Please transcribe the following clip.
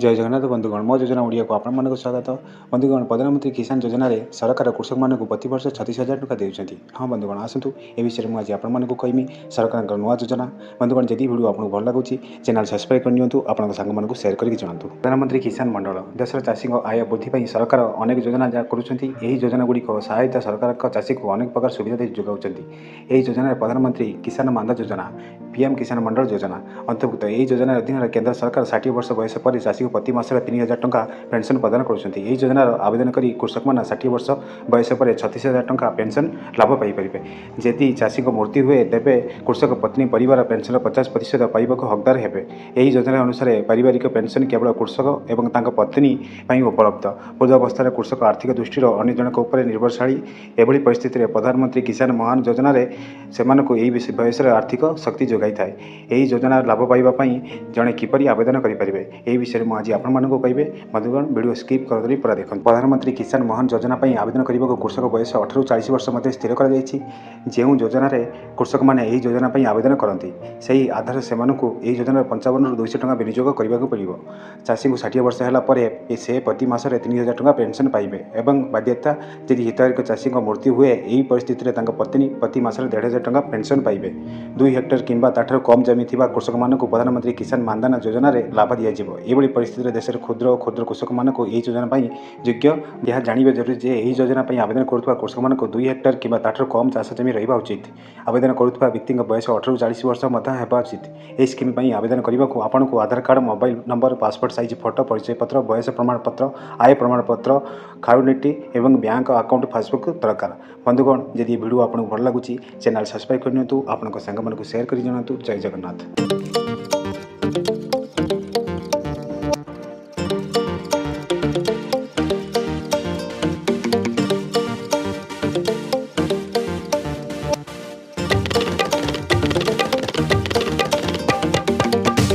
ଜୟ ଜଗନ୍ନାଥ ବନ୍ଧୁଗଣ, ମୋ ଯୋଜନା ଓଡ଼ିଆକୁ ଆପଣମାନଙ୍କୁ ସ୍ୱାଗତ। ବନ୍ଧୁଗଣ, ପ୍ରଧାନମନ୍ତ୍ରୀ କିଷାନ ଯୋଜନାରେ ସରକାର କୃଷକମାନଙ୍କୁ ପ୍ରତିବର୍ଷ 36,000 ଟଙ୍କା ଦେଉଛନ୍ତି। ହଁ ବନ୍ଧୁଗଣ, ଆସନ୍ତୁ ଏ ବିଷୟରେ ମୁଁ ଆଜି ଆପଣମାନଙ୍କୁ କହିବି ସରକାରଙ୍କ ନୂଆ ଯୋଜନା। ବନ୍ଧୁଗଣ, ଯଦି ଭିଡ଼ିଓ ଆପଣଙ୍କୁ ଭଲ ଲାଗୁଛି, ଚ୍ୟାନେଲ୍ ସବସ୍କ୍ରାଇବ୍ କରିନିଅନ୍ତୁ, ଆପଣଙ୍କ ସାଙ୍ଗମାନଙ୍କୁ ସେୟାର କରିକି ଜଣାନ୍ତୁ। ପ୍ରଧାନମନ୍ତ୍ରୀ କିଷାନ ମଣ୍ଡଳ ଦେଶର ଚାଷୀଙ୍କ ଆୟ ବୃଦ୍ଧି ପାଇଁ ସରକାର ଅନେକ ଯୋଜନା ଯାହା କରୁଛନ୍ତି। ଏହି ଯୋଜନା ଗୁଡ଼ିକ ସହାୟତା ସରକାରଙ୍କ ଚାଷୀକୁ ଅନେକ ପ୍ରକାର ସୁବିଧା ଦେଇ ଯୋଗାଉଛନ୍ତି। ଏହି ଯୋଜନାରେ ପ୍ରଧାନମନ୍ତ୍ରୀ କିଷାନ ମାନଧନ ଯୋଜନା, ପିଏମ୍ କିଷାନ ମଣ୍ଡଳ ଯୋଜନା ଅନ୍ତର୍ଭୁକ୍ତ। ଏହି ଯୋଜନାର ଅଧୀନରେ କେନ୍ଦ୍ର ସରକାର 60 ବର୍ଷ ବୟସ ପରେ ଚାଷୀକୁ ପ୍ରତି ମାସରେ 3,000 ଟଙ୍କା ପେନ୍ସନ୍ ପ୍ରଦାନ କରୁଛନ୍ତି। ଏହି ଯୋଜନାର ଆବେଦନ କରି କୃଷକମାନେ 60 ବର୍ଷ ବୟସ ପରେ 36,000 ଟଙ୍କା ପେନ୍ସନ୍ ଲାଭ ପାଇପାରିବେ। ଯଦି ଚାଷୀଙ୍କ ମୃତ୍ୟୁ ହୁଏ, ତେବେ କୃଷକ ପତ୍ନୀ ପରିବାର ପେନ୍ସନ୍ର 50% ପାଇବାକୁ ହକଦାର ହେବେ। ଏହି ଯୋଜନା ଅନୁସାରେ ପାରିବାରିକ ପେନ୍ସନ୍ କେବଳ କୃଷକ ଏବଂ ତାଙ୍କ ପତ୍ନୀ ପାଇଁ ଉପଲବ୍ଧ। ବୃଦ୍ଧାବସ୍ଥାରେ କୃଷକ ଆର୍ଥିକ ଦୃଷ୍ଟିରୁ ଅନ୍ୟ ଜଣଙ୍କ ଉପରେ ନିର୍ଭରଶାଳୀ। ଏଭଳି ପରିସ୍ଥିତିରେ ପ୍ରଧାନମନ୍ତ୍ରୀ କିଷାନ ମହାନ ଯୋଜନାରେ ସେମାନଙ୍କୁ ଏହି ବୟସରେ ଆର୍ଥିକ ଶକ୍ତି ଯୋଗାଇଥାଏ। ଏହି ଯୋଜନାର ଲାଭ ପାଇବା ପାଇଁ ଜଣେ କିପରି ଆବେଦନ କରିପାରିବେ, ଏହି ବିଷୟରେ ମୁଁ ଆଜି ଆପଣମାନଙ୍କୁ କହିବେ। ବନ୍ଧୁଗଣ, ଭିଡ଼ିଓ ସ୍କିପ୍ କରିଦେଇ ପୁରା ଦେଖନ୍ତୁ। ପ୍ରଧାନମନ୍ତ୍ରୀ କିଷାନ ମହାନ ଯୋଜନା ପାଇଁ ଆବେଦନ କରିବାକୁ କୃଷକ ବୟସ 18ରୁ 40 ବର୍ଷ ମଧ୍ୟରେ ସ୍ଥିର କରାଯାଇଛି। ଯେଉଁ ଯୋଜନାରେ କୃଷକମାନେ ଏହି ଯୋଜନା ପାଇଁ ଆବେଦନ କରନ୍ତି, ସେହି ଆଧାରରେ ସେମାନଙ୍କୁ ଏହି ଯୋଜନାର 55ରୁ 200 ଟଙ୍କା ବିନିଯୋଗ କରିବାକୁ ପଡ଼ିବ। ଚାଷୀଙ୍କୁ 60 ବର୍ଷ ହେଲା ପରେ ସେ ପ୍ରତି ମାସରେ 3,000 ଟଙ୍କା ପେନ୍ସନ୍ ପାଇବେ ଏବଂ ବାଧ୍ୟତା ଯଦି ହିତାଧିକାରୀ ଚାଷୀଙ୍କ ମୃତ୍ୟୁ ହୁଏ, ଏହି ପରିସ୍ଥିତିରେ ତାଙ୍କ ପତ୍ନୀ ପ୍ରତି ମାସରେ 1,500 ଟଙ୍କା ପେନ୍ସନ୍ ପାଇବେ। 2 ହେକ୍ଟର କିମ୍ବା ତାଠାରୁ କମ୍ ଜମି ଥିବା କୃଷକମାନଙ୍କୁ ପ୍ରଧାନମନ୍ତ୍ରୀ କିଷାନ ମାନଧନ ଯୋଜନାରେ ଲାଭ ଦିଆଯିବ। ଏଭଳି ପରିସ୍ଥିତିରେ ଦେଶରେ କ୍ଷୁଦ୍ର ଓ କ୍ଷୁଦ୍ର କୃଷକମାନଙ୍କୁ ଏହି ଯୋଜନା ପାଇଁ ଯୋଗ୍ୟ। ଏହା ଜାଣିବା ଜରୁରୀ ଯେ ଏହି ଯୋଜନା ପାଇଁ ଆବେଦନ କରୁଥିବା କୃଷକମାନଙ୍କୁ 2 ହେକ୍ଟର କିମ୍ବା ତାଠାରୁ କମ୍ ଚାଷ ଜମି ରହିବା ଉଚିତ। ଆବେଦନ କରୁଥିବା ବ୍ୟକ୍ତିଙ୍କ ବୟସ 18ରୁ 40 ବର୍ଷ ମଧ୍ୟ ହେବା ଉଚିତ। ଏହି ସ୍କିମ୍ ପାଇଁ ଆବେଦନ କରିବାକୁ ଆପଣଙ୍କୁ ଆଧାର card, mobile number, passport size photo, ପରିଚୟପତ୍ର, ବୟସ ପ୍ରମାଣପତ୍ର, ଆୟ ପ୍ରମାଣପତ୍ର, ଖାଉଟି ଏବଂ ବ୍ୟାଙ୍କ ଆକାଉଣ୍ଟ ପାସବୁକ୍ ଦରକାର। ବନ୍ଧୁଗଣ, ଯଦି ଏ ଭିଡ଼ିଓ ଆପଣଙ୍କୁ ଭଲ ଲାଗୁଛି, ଚ୍ୟାନେଲ୍ ସବସ୍କ୍ରାଇବ୍ କରିନିଅନ୍ତୁ, ଆପଣଙ୍କ ସାଙ୍ଗମାନଙ୍କୁ ସେୟାର କରି ଜଣାନ୍ତୁ। ଜୟ ଜଗନ୍ନାଥ।